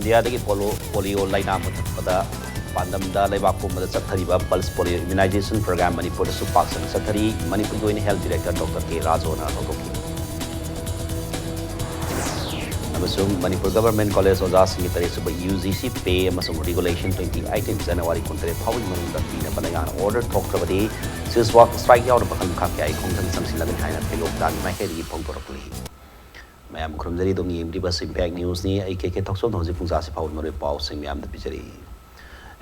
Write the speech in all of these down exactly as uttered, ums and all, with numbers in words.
ꯏꯟꯗꯤꯌꯥꯗꯒꯤ polo polio ꯂꯥꯏꯅꯥ ꯃꯨꯊꯠꯄꯗ ꯄꯥꯟꯗꯝꯗ ꯂꯩꯕꯥꯛ ꯄꯨꯝꯕꯗ ꯆꯠꯊꯔꯤꯕ Pulse Polio Immunization Program ꯃꯅꯤꯄꯨꯔꯗꯁꯨ ꯄꯥꯛ ꯁꯟꯅ ꯆꯠꯊꯔꯤ꯫ ꯃꯅꯤꯄꯨꯔꯒꯤ ꯑꯣꯏꯅ Health Director Doctor K ꯔꯥꯖꯣꯅ ꯍꯧꯗꯣꯛꯈꯤ꯫ ꯑꯃꯁꯨꯡ ꯃꯅꯤꯄꯨꯔ Government College ꯑꯣꯖꯥꯁꯤꯡꯒꯤ ꯇꯔꯦꯠꯁꯨꯕ UGC Pay ꯑꯃꯁꯨꯡ Regulation twenty eighteen January ꯀꯨꯟꯇꯔꯦꯠ ꯐꯥꯎꯕꯒꯤ ꯃꯅꯨꯡꯗ ꯄꯤꯅꯕ ꯂꯩꯉꯥꯛꯅ order ꯊꯣꯛꯈ꯭ꯔꯕꯗꯤ cease work strike ꯌꯥꯎꯅ ꯃꯈꯜ ꯃꯈꯥ ꯀꯌꯥꯒꯤ ꯈꯣꯡꯖꯪ ꯆꯪꯁꯤꯜꯂꯒꯅꯤ ꯍꯥꯏꯅ ꯐꯦꯂꯣꯛ ꯇꯥꯟ ꯃꯥꯏꯀꯩꯗꯒꯤ ꯐꯣꯡꯗꯣꯔꯛꯂꯤ꯫ ꯃꯌꯥꯝ ꯈꯨꯔꯨꯝꯖꯔꯤ꯫ ꯑꯗꯨꯝ ꯌꯦꯡꯕꯤꯔꯤꯕ ꯑꯁꯤ Impact News ꯅꯤ꯫ ꯑꯩ ꯀꯦ ꯀꯦ ꯊꯣꯛꯆꯣꯝꯅ ꯍꯧꯖꯤꯛ ꯄꯨꯡ ꯆꯥꯁꯤ ꯐꯥꯎꯕ ꯃꯔꯨꯑꯣꯏꯕ ꯄꯥꯎꯁꯤꯡ ꯃꯌꯥꯝꯗ ꯄꯤꯖꯔꯤ꯫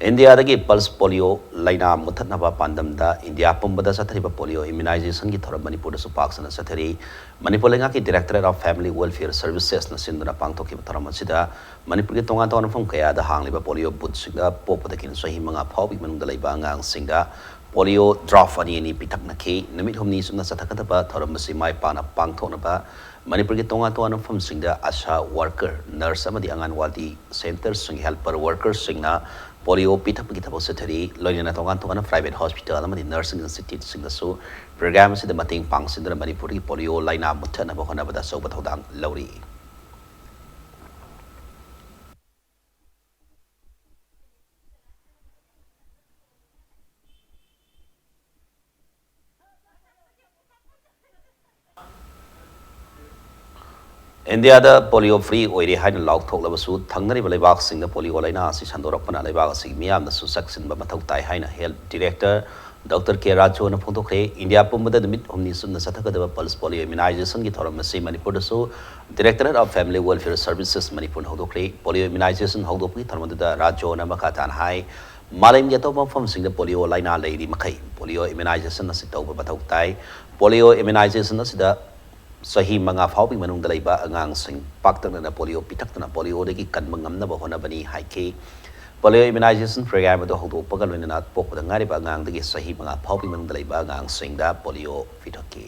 ꯏꯟꯗꯤꯌꯥꯗꯒꯤ Pulse Polio ꯂꯥꯏꯅꯥ ꯃꯨꯊꯠꯅꯕ ꯄꯥꯟꯗꯝꯗ ꯏꯟꯗꯤꯌꯥ ꯄꯨꯝꯕꯗ ꯆꯠꯊꯔꯤꯕ ꯄꯣꯂꯤꯑꯣ immunizationꯒꯤ ꯊꯧꯔꯝ ꯃꯅꯤꯄꯨꯔꯗꯁꯨ ꯄꯥꯛ ꯁꯟꯅ ꯆꯠꯊꯔꯤ꯫ ꯃꯅꯤꯄꯨꯔ ꯂꯩꯉꯥꯛꯀꯤ Directorate of Family Welfare Servicesꯅ ꯁꯤꯟꯗꯨꯅ ꯄꯥꯡꯊꯣꯛꯈꯤꯕ ꯊꯧꯔꯝ ꯑꯁꯤꯗ ꯃꯅꯤꯄꯨꯔꯒꯤ ꯇꯣꯉꯥꯟ ꯇꯣꯉꯥꯟꯕ ꯃꯐꯝ ꯀꯌꯥꯗ ꯍꯥꯡꯂꯤꯕ ꯄꯣꯂꯤꯑꯣ ꯕꯨꯠꯁꯤꯡꯗ ꯄꯣꯛꯄꯗꯒꯤꯅ ꯆꯍꯤ ꯃꯉꯥ ꯐꯥꯎꯕꯒꯤ ꯃꯅꯨꯡꯗ ꯂꯩꯕ ꯑꯉꯥꯡꯁꯤꯡꯗ ꯄꯣꯂꯤꯑꯣ drop ꯑꯅꯤ ꯑꯅꯤ ꯄꯤꯊꯛꯅꯈꯤ꯫ ꯅꯨꯃꯤꯠ ꯍꯨꯝꯅꯤ ꯆꯨꯞꯅ ꯆꯠꯊꯒꯗꯕ ꯊꯧꯔꯝ ꯑꯁꯤ ꯃꯥꯏ ꯄꯥꯛꯅ ꯄꯥꯡꯊꯣꯛꯅꯕ ꯃꯅꯤꯄꯨꯔꯒꯤ ꯇꯣꯉꯥꯟ ꯇꯣꯉꯥꯟꯕ ꯃꯐꯝꯁꯤꯡꯗ ꯑꯁꯥ worker, nurse ꯑꯃꯗꯤ ꯑꯪꯒꯟꯋꯥꯗꯤ centreꯁꯤꯡꯒꯤ helper workerꯁꯤꯡꯅ ꯄꯣꯂꯤꯑꯣ ꯄꯤꯊꯛꯄꯒꯤ ꯊꯕꯛ ꯆꯠꯊꯔꯤ꯫ ꯂꯣꯏꯅꯅ ꯇꯣꯉꯥꯟ ꯇꯣꯉꯥꯟꯕ private hospital ꯑꯃꯗꯤ nursing instituteꯁꯤꯡꯗꯁꯨ program ꯑꯁꯤꯗ ꯃꯇꯦꯡ ꯄꯥꯡꯁꯤꯟꯗꯨꯅ ꯃꯅꯤꯄꯨꯔꯗꯒꯤ ꯄꯣꯂꯤꯑꯣ ꯂꯥꯏꯅꯥ ꯃꯨꯠꯊꯠꯅꯕ ꯍꯣꯠꯅꯕꯗ ꯑꯆꯧꯕ ꯊꯧꯗꯥꯡ ꯂꯧꯔꯤ꯫ ꯏꯟꯗꯤꯌꯥꯗ ꯄꯣꯂꯤꯑꯣ free ꯑꯣꯏꯔꯦ ꯍꯥꯏꯅ ꯂꯥꯎꯊꯣꯛꯂꯕꯁꯨ, ꯊꯪꯅꯔꯤꯕ ꯂꯩꯕꯥꯛꯁꯤꯡꯗ ꯄꯣꯂꯤꯑꯣ ꯂꯥꯏꯅꯥ ꯑꯁꯤ ꯁꯟꯗꯣꯔꯛꯄꯅ ꯂꯩꯕꯥꯛ ꯑꯁꯤꯒꯤ ꯃꯤꯌꯥꯝꯅꯁꯨ ꯆꯦꯛꯁꯤꯟꯕ ꯃꯊꯧ ꯇꯥꯏ ꯍꯥꯏꯅ Health Director Doctor K ꯔꯥꯖꯨꯅ ꯐꯣꯡꯗꯣꯛꯈ꯭ꯔꯦ꯫ ꯏꯟꯗꯤꯌꯥ ꯄꯨꯝꯕꯗ ꯅꯨꯃꯤꯠ ꯍꯨꯝꯅꯤ ꯆꯨꯞꯅ ꯆꯠꯊꯒꯗꯕ Pulse Polio Immunizationꯒꯤ ꯊꯧꯔꯝ ꯑꯁꯤ ꯃꯅꯤꯄꯨꯔꯗꯁꯨ Directorate of Family Welfare Services ꯃꯅꯤꯄꯨꯔꯅ ꯍꯧꯗꯣꯛꯈ꯭ꯔꯦ꯫ ꯄꯣꯂꯤꯑꯣ immunization ꯍꯧꯗꯣꯛꯄꯒꯤ ꯊꯧꯔꯝ ꯑꯗꯨꯗ ꯔꯥꯖꯨꯅ ꯃꯈꯥ ꯇꯥꯅ ꯍꯥꯏ, ꯃꯥꯂꯦꯝꯒꯤ ꯑꯇꯣꯞꯄ ꯃꯐꯝꯁꯤꯡꯗ ꯄꯣꯂꯤꯑꯣ ꯂꯥꯏꯅꯥ ꯂꯩꯔꯤ ꯃꯈꯩ ꯄꯣꯂꯤꯑꯣ immunization ꯑꯁꯤ ꯇꯧꯕ ꯃꯊꯧ ꯇꯥꯏ꯫ ꯄꯣꯂꯤꯑꯣ immunization ꯑꯁꯤꯗ ꯆꯍꯤ ꯃꯉꯥ ꯐꯥꯎꯕꯒꯤ ꯃꯅꯨꯡꯗ ꯂꯩꯕ ꯑꯉꯥꯡꯁꯤꯡ ꯄꯥꯛꯇꯛꯅꯅ ꯄꯣꯂꯤꯑꯣ ꯄꯤꯊꯛꯇꯨꯅ ꯄꯣꯂꯤꯑꯣꯗꯒꯤ ꯀꯟꯕ ꯉꯝꯅꯕ ꯍꯣꯠꯅꯕꯅꯤ ꯍꯥꯏꯈꯤ꯫ ꯄꯣꯂꯤꯑꯣ immunization program ꯑꯗꯨ ꯍꯧꯗꯣꯛꯄꯒ ꯂꯣꯏꯅꯅ ꯄꯣꯛꯄꯗ ꯉꯥꯏꯔꯤꯕ ꯑꯉꯥꯡꯗꯒꯤ ꯆꯍꯤ ꯃꯉꯥ ꯐꯥꯎꯕꯒꯤ ꯃꯅꯨꯡꯗ ꯂꯩꯕ ꯑꯉꯥꯡꯁꯤꯡꯗ ꯄꯣꯂꯤꯑꯣ ꯄꯤꯊꯛꯈꯤ꯫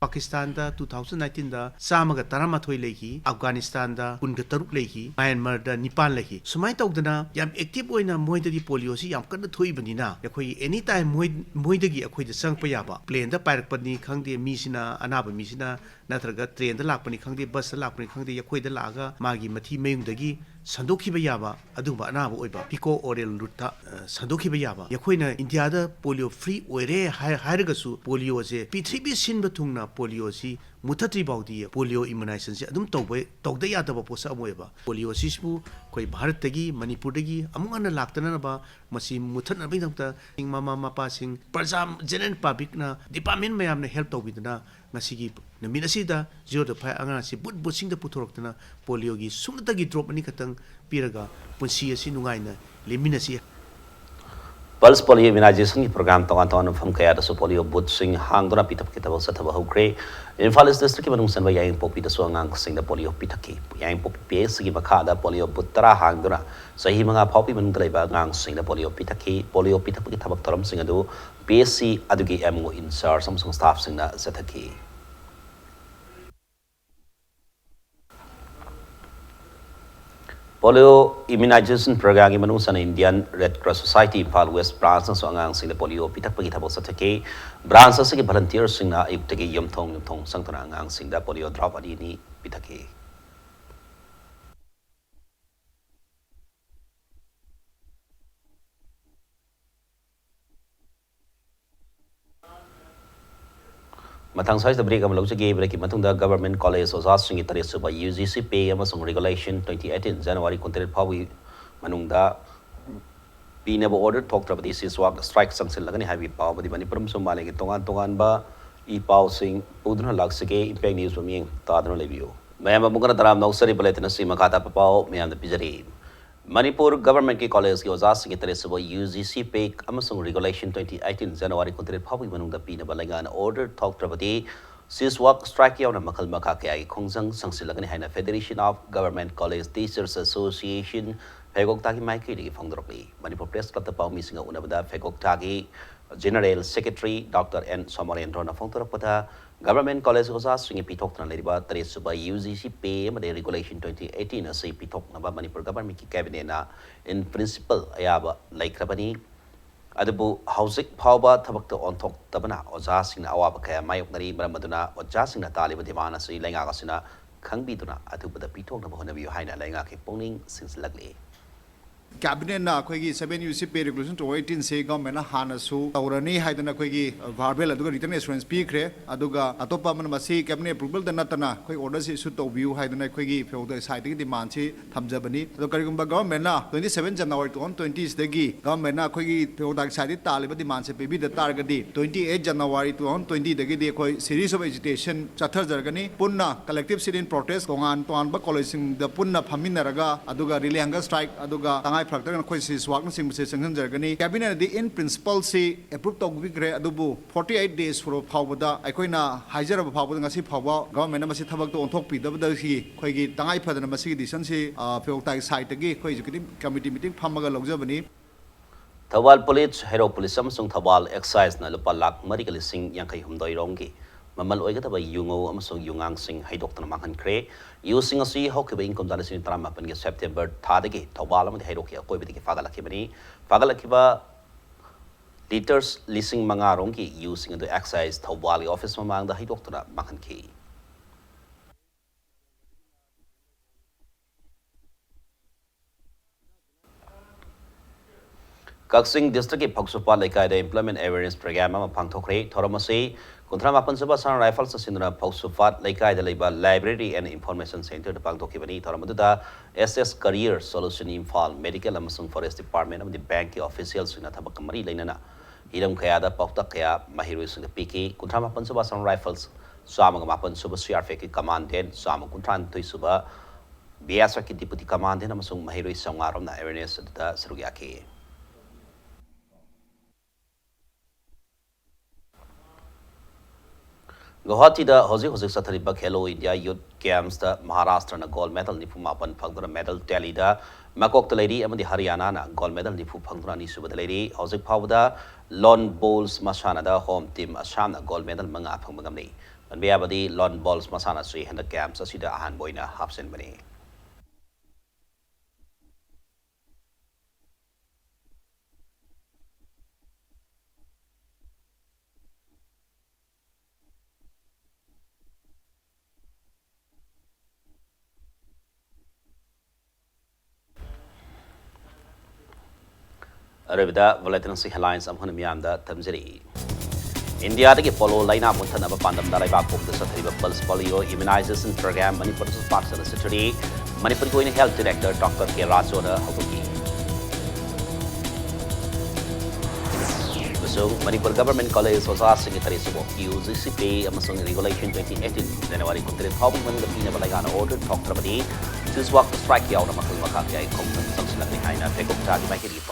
ꯄꯥꯀꯤꯁꯇꯥꯟꯗ two thousand nineteenꯗ ꯆꯥꯝꯃꯒ ꯇꯔꯥꯃꯥꯊꯣꯏ ꯂꯩꯈꯤ, ꯑꯐꯒꯥꯅꯤꯁꯇꯥꯟꯗ ꯀꯨꯟꯒ ꯇꯔꯨꯛ ꯂꯩꯈꯤ, ꯃ꯭ꯌꯥꯟꯃꯥꯔꯗ ꯅꯤꯄꯥꯟ ꯂꯩꯈꯤ꯫ ꯁꯨꯃꯥꯏꯅ ꯇꯧꯗꯅ ꯌꯥꯝ active ꯑꯣꯏꯅ ꯃꯣꯏꯗꯗꯤ ꯄꯣꯂꯤꯑꯣꯁꯤ ꯌꯥꯝ ꯀꯟꯅ ꯊꯣꯛꯏꯕꯅꯤꯅ, ꯑꯩꯈꯣꯏꯒꯤ any time ꯃꯣꯏ, ꯃꯣꯏꯗꯒꯤ ꯑꯩꯈꯣꯏꯗ ꯆꯪꯉꯛꯄ ꯌꯥꯕ, planeꯗ ꯄꯥꯏꯔꯛꯄꯅꯤ ꯈꯪꯗꯦ, ꯃꯤꯁꯤꯅ, ꯑꯅꯥꯕ ꯃꯤꯁꯤꯅ, ꯅꯠꯇ꯭ꯔꯒ trainꯗ ꯂꯥꯛꯄꯅꯤ ꯈꯪꯗꯦ, busꯇ ꯂꯥꯛꯄꯅꯤ ꯈꯪꯗꯦ, ꯑꯩꯈꯣꯏꯗ ꯂꯥꯛꯑꯒ ꯃꯥꯒꯤ ꯃꯊꯤ ꯃꯌꯨꯡꯗꯒꯤ ꯁꯟꯗꯣꯛꯈꯤꯕ ꯌꯥꯕ ꯑꯗꯨꯒꯨꯝꯕ ꯑꯅꯥꯕ ꯑꯣꯏꯕ, fecal-oral routeꯇ, ꯑ, ꯁꯟꯗꯣꯛꯈꯤꯕ ꯌꯥꯕ꯫ ꯑꯩꯈꯣꯏꯅ ꯏꯟꯗꯤꯌꯥꯗ ꯄꯣꯂꯤꯑꯣ free ꯑꯣꯏꯔꯦ ꯍꯥꯏ-, ꯍꯥꯏꯔꯒꯁꯨ ꯄꯣꯂꯤꯑꯣꯁꯦ ꯄ꯭ꯔꯤꯊꯤꯕꯤ ꯁꯤꯟꯕ ꯊꯨꯡꯅ ꯄꯣꯂꯤꯑꯣꯁꯤ ꯃꯨꯊꯠꯇ꯭ꯔꯤ ꯐꯥꯎꯗꯤ ꯄꯣꯂꯤꯑꯣ immunizationꯁꯦ ꯑꯗꯨꯝ ꯇꯧꯕ, ꯇꯧꯗ ꯌꯥꯗꯕ ꯄꯣꯠꯁꯛ ꯑꯃ ꯑꯣꯏꯌꯦꯕ꯫ ꯄꯣꯂꯤꯑꯣꯁꯤꯁꯨ ꯑꯩꯈꯣꯏ ꯚꯥꯔꯠꯇꯒꯤ, ꯃꯅꯤꯄꯨꯔꯗꯒꯤ ꯑꯃꯨꯛ ꯍꯟꯅ ꯂꯥꯛꯇꯅꯅꯕ, ꯃꯁꯤ ꯃꯨꯊꯠꯅꯕꯒꯤꯗꯃꯛꯇ ꯃꯃꯥ ꯃꯄꯥꯁꯤꯡ, ꯄ꯭ꯔꯖꯥ, general publicꯅ, department ꯃꯌꯥꯝꯅ help ꯇꯧꯕꯤꯗꯨꯅ ꯉꯁꯤꯒꯤ ꯅꯨꯃꯤꯠ ꯑꯁꯤꯗ zero to five ꯑꯉꯥꯡꯁꯤ ꯕꯨꯠ ꯕꯨꯠꯁꯤꯡꯗ ꯄꯨꯊꯣꯔꯛꯇꯅ ꯄꯣꯂꯤꯑꯣꯒꯤ ꯁꯨꯞꯅꯇꯒꯤ drop ꯑꯅꯤꯈꯛꯇꯪ ꯄꯤꯔꯒ ꯄꯨꯟꯁꯤ ꯑꯁꯤ ꯅꯨꯡꯉꯥꯏꯅ ꯂꯦꯟꯃꯤꯟꯅꯁꯤ꯫ Pulse polio immunizationꯒꯤ program ꯇꯣꯉꯥꯟ ꯇꯣꯉꯥꯟꯕ ꯃꯐꯝ ꯀꯌꯥꯗꯁꯨ ꯄꯣꯂꯤꯑꯣ ꯕꯨꯠꯁꯤꯡ ꯍꯥꯡꯗꯨꯅ ꯄꯤꯊꯛ ꯄꯤꯊꯕ ꯆꯠꯊꯕ ꯍꯧꯈ꯭ꯔꯦ꯫ ꯏꯝꯐꯥꯜ East districtꯀꯤ ꯃꯅꯨꯡ ꯆꯟꯕ ꯌꯥꯏꯉꯪꯄꯣꯛꯄꯤꯗꯁꯨ ꯑꯉꯥꯡꯁꯤꯡꯗ ꯄꯣꯂꯤꯑꯣ ꯄꯤꯊꯛꯈꯤ꯫ ꯌꯥꯏꯉꯪꯄꯣꯛꯄꯤ PHCꯒꯤ ꯃꯈꯥꯗ ꯄꯣꯂꯤꯑꯣ ꯕꯨꯠ ꯇꯔꯥ ꯍꯥꯡꯗꯨꯅ ꯆꯍꯤ ꯃꯉꯥ ꯐꯥꯎꯕꯒꯤ ꯃꯅꯨꯡꯗ ꯂꯩꯕ ꯑꯉꯥꯡꯁꯤꯡꯗ ꯄꯣꯂꯤꯑꯣ ꯄꯤꯊꯛꯈꯤ꯫ ꯄꯣꯂꯤꯑꯣ ꯄꯤꯊꯛꯄꯒꯤ ꯊꯕꯛ ꯊꯧꯔꯝꯁꯤꯡ ꯑꯗꯨ PHC ꯑꯗꯨꯒꯤ MO in charge ꯑꯃꯁꯨꯡ staffꯁꯤꯡꯅ ꯆꯠꯊꯈꯤ꯫ Polio immunization programꯒꯤ ꯃꯅꯨꯡ ꯆꯟꯅ Indian Red Cross Society Imphal West branchꯅꯁꯨ ꯑꯉꯥꯡꯁꯤꯡꯗ ꯄꯣꯂꯤꯑꯣ ꯄꯤꯊꯛꯄꯒꯤ ꯊꯕꯛ ꯆꯠꯊꯈꯤ꯫ Branch ꯑꯁꯤꯒꯤ volunteerꯁꯤꯡꯅ ꯑꯌꯨꯛꯇꯒꯤ ꯌꯨꯝꯊꯣꯡ ꯌꯨꯝꯊꯣꯡ ꯆꯪꯗꯨꯅ ꯑꯉꯥꯡꯁꯤꯡꯗ ꯄꯣꯂꯤꯑꯣ drop ꯑꯅꯤ ꯑꯅꯤ ꯄꯤꯊꯛꯈꯤ꯫ ꯃꯊꯪ ꯁ꯭ꯋꯥꯏꯁꯤꯗ break ꯑꯃ ꯂꯧꯖꯒꯦ꯫ Breakꯀꯤ ꯃꯇꯨꯡꯗ government college ꯑꯣꯖꯥꯁꯤꯡꯒꯤ ꯇꯔꯦꯠ ꯁꯨꯕ UGC pay ꯑꯃꯁꯨꯡ regulation twenty eighteen January ꯀꯨꯟꯇꯔꯦꯠ ꯐꯥꯎꯕꯒꯤ ꯃꯅꯨꯡꯗ ꯄꯤꯅꯕ order ꯊꯣꯛꯇ꯭ꯔꯕꯗꯤ cease work strike ꯆꯪꯁꯤꯜꯂꯒꯅꯤ ꯍꯥꯏꯕꯒꯤ ꯄꯥꯎ ꯑꯃꯗꯤ ꯃꯅꯤꯄꯨꯔ ꯑꯃꯁꯨꯡ ꯃꯥꯂꯦꯝꯒꯤ ꯇꯣꯉꯥꯟ ꯇꯣꯉꯥꯟꯕ ꯏ ꯄꯥꯎꯁꯤꯡ ꯄꯨꯗꯨꯅ ꯂꯥꯛꯆꯒꯦ꯫ Impact News ꯕꯨ ꯃꯤꯠꯌꯦꯡ ꯇꯥꯗꯨꯅ ꯂꯩꯕꯤꯌꯨ꯫ ꯃꯌꯥꯝ ꯑꯃꯨꯛ ꯍꯟꯅ ꯇꯔꯥꯝꯅ ꯑꯣꯛꯆꯔꯤ꯫ Bulletin ꯑꯁꯤ ꯃꯈꯥ ꯇꯥꯕ ꯄꯥꯎ ꯃꯌꯥꯝꯗ ꯄꯤꯖꯔꯤ꯫ ꯃꯅꯤꯄꯨꯔ governmentꯀꯤ collegeꯀꯤ ꯑꯣꯖꯥꯁꯤꯡꯒꯤ ꯇꯔꯦꯠ ꯁꯨꯕ UGC pay ꯑꯃꯁꯨꯡ regulation twenty eighteen January ꯀꯨꯟꯇꯔꯦꯠ ꯐꯥꯎꯕꯒꯤ ꯃꯅꯨꯡꯗ ꯄꯤꯅꯕ ꯂꯩꯉꯥꯛꯅ order ꯊꯣꯛꯇ꯭ꯔꯕꯗꯤ cease work strike ꯌꯥꯎꯅ ꯃꯈꯜ ꯃꯈꯥ ꯀꯌꯥꯒꯤ ꯈꯣꯡꯖꯪ ꯆꯪꯁꯤꯜꯂꯒꯅꯤ ꯍꯥꯏꯅ Federation of Government College Teachers Association, ꯐꯦꯒꯣꯛꯇꯥꯒꯤ ꯃꯥꯏꯀꯩꯗꯒꯤ ꯐꯣꯡꯗꯣꯔꯛꯂꯤ꯫ Manipur Press Clubꯇ ꯄꯥꯎꯃꯤꯁꯤꯡꯒ ꯎꯅꯕꯗ ꯐꯦꯒꯣꯛꯇꯥꯒꯤ General Secretary Doctor N Somarendrona ꯐꯣꯡꯗꯣꯔꯛꯄꯗ, Government College ꯑꯣꯖꯥꯁꯤꯡꯒꯤ ꯄꯤꯊꯣꯛꯇꯨꯅ ꯂꯩꯔꯤꯕ ꯇꯔꯦꯠ ꯁꯨꯕ UGC Pay ꯑꯃꯗꯤ Regulation twenty eighteen ꯑꯁꯤ ꯄꯤꯊꯣꯛꯅꯕ ꯃꯅꯤꯄꯨꯔ Governmentꯀꯤ Cabinetꯅ in principle ꯑꯌꯥꯕ ꯂꯩꯈ꯭ꯔꯕꯅꯤ꯫ ꯑꯗꯨꯕꯨ ꯍꯧꯖꯤꯛ ꯐꯥꯎꯕ ꯊꯕꯛꯇ ꯑꯣꯟꯊꯣꯛꯇꯕꯅ ꯑꯣꯖꯥꯁꯤꯡꯅ ꯑꯋꯥꯕ ꯀꯌꯥ ꯃꯥꯌꯣꯛꯅꯔꯤ꯫ ꯃꯔꯝ ꯑꯗꯨꯅ ꯑꯣꯖꯥꯁꯤꯡꯅ ꯇꯥꯜꯂꯤꯕ demand ꯑꯁꯤ ꯂꯩꯉꯥꯛ ꯑꯁꯤꯅ ꯈꯪꯕꯤꯗꯨꯅ ꯑꯊꯨꯕꯗ ꯄꯤꯊꯣꯛꯅꯕ ꯍꯣꯠꯅꯕꯤꯌꯨ ꯍꯥꯏꯅ ꯂꯩꯉꯥꯛꯀꯤ ꯄꯨꯛꯅꯤꯡ ꯁꯤꯡꯁꯤꯜꯂꯛꯂꯤ꯫ Cabinetꯅ ꯑꯩꯈꯣꯏꯒꯤ seven UGC Pay Regulation two eighteen ꯁꯤ Governmentꯅ ꯍꯥꯟꯅꯁꯨ ꯇꯧꯔꯅꯤ ꯍꯥꯏꯗꯅ ꯑꯩꯈꯣꯏꯒꯤ verbal ꯑꯗꯨꯒ written assurance ꯄꯤꯈ꯭ꯔꯦ꯫ ꯑꯗꯨꯒ ꯑꯇꯣꯞꯄ ꯑꯃꯅ ꯃꯁꯤ Cabinet approvalꯗ ꯅꯠꯇꯅ ꯑꯩꯈꯣꯏ orderꯁꯤ issue ꯇꯧꯕꯤꯌꯨ ꯍꯥꯏꯗꯅ ꯑꯩꯈꯣꯏꯒꯤ ꯐꯦꯔꯣꯛꯇ sideꯇꯒꯤ demandꯁꯤ ꯊꯝꯖꯕꯅꯤ꯫ ꯑꯗꯣ ꯀꯔꯤꯒꯨꯝꯕ Governmentꯅ twenty seven January two thousand twenty ꯁꯤꯗꯒꯤ Governmentꯅ ꯑꯩꯈꯣꯏꯒꯤ ꯐꯦꯔꯣꯛꯇ sideꯇꯒꯤ ꯇꯥꯜꯂꯤꯕ demandꯁꯦ ꯄꯤꯕꯤꯗ ꯇꯥꯔꯒꯗꯤ, twenty eight January two thousand twentyꯗꯒꯤꯗꯤ ꯑꯩꯈꯣꯏ series of agitation ꯆꯠꯊꯖꯔꯒꯅꯤ꯫ ꯄꯨꯟꯅ collective sit-in protest, ꯇꯣꯉꯥꯟ ꯇꯣꯉꯥꯟꯕ collegeꯁꯤꯡꯗ ꯄꯨꯟꯅ ꯐꯝꯃꯤꯟꯅꯔꯒ, ꯑꯗꯨꯒ relay hunger strike, ꯑꯗꯨꯒ ꯇꯉꯥꯏ ꯐꯔꯛꯇ꯭ꯔꯒꯅ ꯑꯩꯈꯣꯏ cease workꯅꯆꯤꯡꯕꯁꯦ ꯆꯪꯁꯤꯟꯖꯔꯒꯅꯤ꯫ Cabinetꯅꯗꯤ in principleꯁꯤ approve ꯇꯧꯕꯤꯈ꯭ꯔꯦ, ꯑꯗꯨꯕꯨ forty eight days ꯁꯨꯔꯕ ꯐꯥꯎꯕꯗ, ꯑꯩꯈꯣꯏꯅ ꯍꯥꯏꯖꯔꯕ ꯐꯥꯎꯕꯗ, ꯉꯁꯤ ꯐꯥꯎꯕ Governmentꯅ ꯃꯁꯤ ꯊꯕꯛꯇ ꯑꯣꯟꯊꯣꯛꯄꯤꯗꯕꯗꯒꯤ ꯑꯩꯈꯣꯏꯒꯤ ꯇꯉꯥꯏ ꯐꯗꯅ ꯃꯁꯤꯒꯤ decisionꯁꯤ, ꯑ, ꯐꯦꯔꯣꯛꯇꯥꯒꯤ sideꯇꯒꯤ ꯑꯩꯈꯣꯏ executive committee meeting ꯐꯝꯃꯒ ꯂꯧꯖꯕꯅꯤ꯫ ꯊꯧꯕꯥꯜ Police, ꯍꯩꯔꯣꯛ Police ꯑꯃꯁꯨꯡ ꯊꯧꯕꯥꯜ Exciseꯅ ꯂꯨꯄꯥ ꯂꯥꯈ ꯃꯔꯤꯒ ꯂꯤꯁꯤꯡ ꯌꯥꯡꯈꯩ ꯍꯨꯝꯗꯣꯏ ꯔꯣꯝꯒꯤ ꯃꯃꯜ ꯑꯣꯏꯒꯗꯕ ꯌꯨꯉꯧ ꯑꯃꯁꯨꯡ ꯌꯨꯉꯥꯡꯁꯤꯡ ꯍꯩꯗꯣꯛꯇꯨꯅ ꯃꯥꯡꯍꯟꯈ꯭ꯔꯦ꯫ ꯌꯨꯁꯤꯡ ꯑꯁꯤ ꯍꯧꯈꯤꯕ ꯏꯪ ꯀꯨꯝꯖꯥ ꯂꯤꯁꯤꯡ ꯇꯔꯥꯃꯥꯄꯟꯒꯤ September ꯊꯥꯗꯒꯤ ꯊꯧꯕꯥꯜ ꯑꯃꯗꯤ ꯍꯩꯔꯣꯛꯀꯤ ꯑꯀꯣꯏꯕꯗꯒꯤ ꯐꯥꯒꯠꯂꯛꯈꯤꯕꯅꯤ꯫ ꯐꯥꯒꯠꯂꯛꯈꯤꯕ litres ꯂꯤꯁꯤꯡ ꯃꯉꯥ ꯔꯣꯝꯒꯤ ꯌꯨꯁꯤꯡ ꯑꯗꯨ Excise ꯊꯧꯕꯥꯜꯒꯤ office ꯃꯃꯥꯡꯗ ꯍꯩꯗꯣꯛꯇꯨꯅ ꯃꯥꯡꯍꯟꯈꯤ꯫ ꯀꯛꯆꯤꯡ districtꯀꯤ ꯐꯧꯁꯨꯄꯥꯠ ꯂꯩꯀꯥꯏꯗ employment awareness program ꯑꯃ ꯄꯥꯡꯊꯣꯛꯈ꯭ꯔꯦ꯫ ꯊꯧꯔꯝ ꯑꯁꯤ ꯀꯨꯟꯊ꯭ꯔꯥ ꯃꯥꯄꯟ ꯁꯨꯕ Assam Riflesꯅ ꯁꯤꯟꯗꯨꯅ ꯐꯧꯁꯨꯄꯥꯠ ꯂꯩꯀꯥꯏꯗ ꯂꯩꯕ Library and Information Centreꯗ ꯄꯥꯡꯊꯣꯛꯈꯤꯕꯅꯤ꯫ ꯊꯧꯔꯝ ꯑꯗꯨꯗ S S Career Solution Imphal, Medical ꯑꯃꯁꯨꯡ Forest Department ꯑꯃꯗꯤ bankꯀꯤ officialꯁꯤꯡꯅ ꯊꯕꯛ ꯃꯔꯤ ꯂꯩꯅꯅ ꯍꯤꯔꯝ ꯀꯌꯥꯗ ꯄꯥꯎꯇꯥꯛ ꯀꯌꯥ ꯃꯍꯩꯔꯣꯏꯁꯤꯡꯗ ꯄꯤꯈꯤ꯫ ꯀꯨꯟꯊ꯭ꯔꯥ ꯃꯥꯄꯟ ꯁꯨꯕ Assam Rifles, ꯆꯥꯝꯃꯒ ꯃꯥꯄꯟ ꯁꯨꯕ CRPFꯀꯤ commandant, ꯆꯥꯝꯃ ꯀꯨꯟꯊ꯭ꯔꯥ ꯅꯤꯊꯣꯏ ꯁꯨꯕ BSFꯀꯤ deputy commandant ꯑꯃꯁꯨꯡ ꯃꯍꯩꯔꯣꯏ ꯆꯥꯝꯃꯉꯥ ꯔꯣꯝꯅ awareness ꯑꯗꯨꯗ ꯁꯔꯨꯛ ꯌꯥꯈꯤ꯫ ꯒꯨꯋꯥꯍꯥꯇꯤꯗ ꯍꯧꯖꯤꯛ ꯍꯧꯖꯤꯛ ꯆꯠꯊꯔꯤꯕ ꯈꯦꯂꯣ ꯏꯟꯗꯤꯌꯥ ꯌꯨꯠ ꯒꯦꯝꯁꯇ ꯃꯍꯥꯔꯥꯁꯇ꯭ꯔꯅ ꯒꯣꯜ ꯃꯦꯗꯜ ꯅꯤꯐꯨ ꯃꯥꯄꯟ ꯐꯪꯗꯨꯅ ꯃꯦꯗꯜ ꯇꯦꯂꯤꯗ ꯃꯀꯣꯛꯇ ꯂꯩꯔꯤ ꯑꯃꯗꯤ ꯍꯔꯤꯌꯥꯅꯥꯅ ꯒꯣꯜ ꯃꯦꯗꯜ ꯅꯤꯐꯨ ꯐꯪꯗꯨꯅ ꯑꯅꯤꯁꯨꯕꯗ ꯂꯩꯔꯤ꯫ ꯍꯧꯖꯤꯛ ꯐꯥꯎꯕꯗ ꯂꯣꯟ ꯕꯣꯜꯁ ꯃꯁꯥꯟꯅꯗ ꯍꯣꯝ ꯇꯤꯝ ꯑꯁꯥꯝꯅ ꯒꯣꯜ ꯃꯦꯗꯜ ꯃꯉꯥ ꯐꯪꯕ ꯉꯝꯂꯤ꯫ ꯄꯟꯕ ꯌꯥꯕꯗꯤ ꯂꯣꯟ ꯕꯣꯜꯁ ꯃꯁꯥꯟꯅ ꯑꯁꯤ ꯍꯟꯗꯛ ꯒꯦꯝꯁ ꯑꯁꯤꯗ ꯑꯍꯥꯟꯕ ꯑꯣꯏꯅ ꯍꯥꯞꯆꯤꯟꯕꯅꯤ꯫ ꯑꯔꯣꯏꯕꯗ ꯕꯨꯂꯦꯇꯤꯟ ꯑꯁꯤ ꯍꯦꯗꯂꯥꯏꯟꯁ ꯑꯃꯨꯛ ꯍꯟꯅ ꯃꯤꯌꯥꯝꯗ ꯊꯝꯖꯔꯤ꯫ ꯏꯟꯗꯤꯌꯥꯗꯒꯤ ꯄꯣꯂꯣ ꯂꯥꯏꯅꯥ ꯃꯨꯠꯊꯠꯅꯕ ꯄꯥꯟꯗꯝꯗ ꯂꯩꯕꯥꯛ ꯄꯨꯝꯕꯗ ꯆꯠꯊꯔꯤꯕ ꯄꯜꯁ ꯄꯣꯂꯤꯑꯣ ꯏꯝꯌꯨꯅꯥꯏꯖꯦꯁꯟ ꯄ꯭ꯔꯣꯒ꯭ꯔꯥꯝ ꯃꯅꯤꯄꯨꯔꯗꯁꯨ ꯄꯥꯛ ꯁꯟꯅ ꯆꯠꯊꯔꯤ꯫ ꯃꯅꯤꯄꯨꯔꯒꯤ ꯑꯣꯏꯅ ꯍꯦꯜꯊ ꯗꯤꯔꯦꯛꯇꯔ ꯗꯣꯛꯇꯔ ꯀꯦ ꯔꯥꯖꯣꯅ ꯍꯧꯗꯣꯛꯈꯤ꯫ ꯑꯃꯁꯨꯡ ꯃꯅꯤꯄꯨꯔ ꯒꯚꯔꯟꯃꯦꯟꯠ ꯀꯣꯂꯦꯖ ꯑꯣꯖꯥꯁꯤꯡꯒꯤ ꯇꯔꯦꯠ ꯁꯨꯕ ꯌꯨ ꯖꯤ ꯁꯤ ꯄꯦ ꯑꯃꯁꯨꯡ ꯔꯤꯒꯨꯂꯦꯁꯟ ꯇ꯭ꯋꯦꯟꯇꯤ ꯑꯩꯠꯇꯤꯟ ꯖꯅꯋꯥꯔꯤ ꯀꯨꯟꯇꯔꯦꯠ ꯐꯥꯎꯕꯒꯤ ꯃꯅꯨꯡꯗ ꯄꯤꯅꯕ ꯂꯩꯉꯥꯛꯅ ꯑꯣꯔꯗꯔ ꯊꯣꯛꯇ꯭ꯔꯕꯗꯤ ꯇꯨꯖꯋꯥꯛ ꯁ꯭ꯇ꯭ꯔꯥꯏꯛ ꯌꯥꯎꯅ ꯃꯈꯜ ꯃꯈꯥ ꯀꯌꯥꯒꯤ ꯈꯣꯡꯖꯪ ꯆꯪꯁꯤꯜꯂꯛꯀꯅꯤ ꯍꯥꯏꯅ ꯐꯦꯀꯨꯞꯇꯥꯒꯤ ꯃꯥꯏꯀꯩꯗꯒꯤ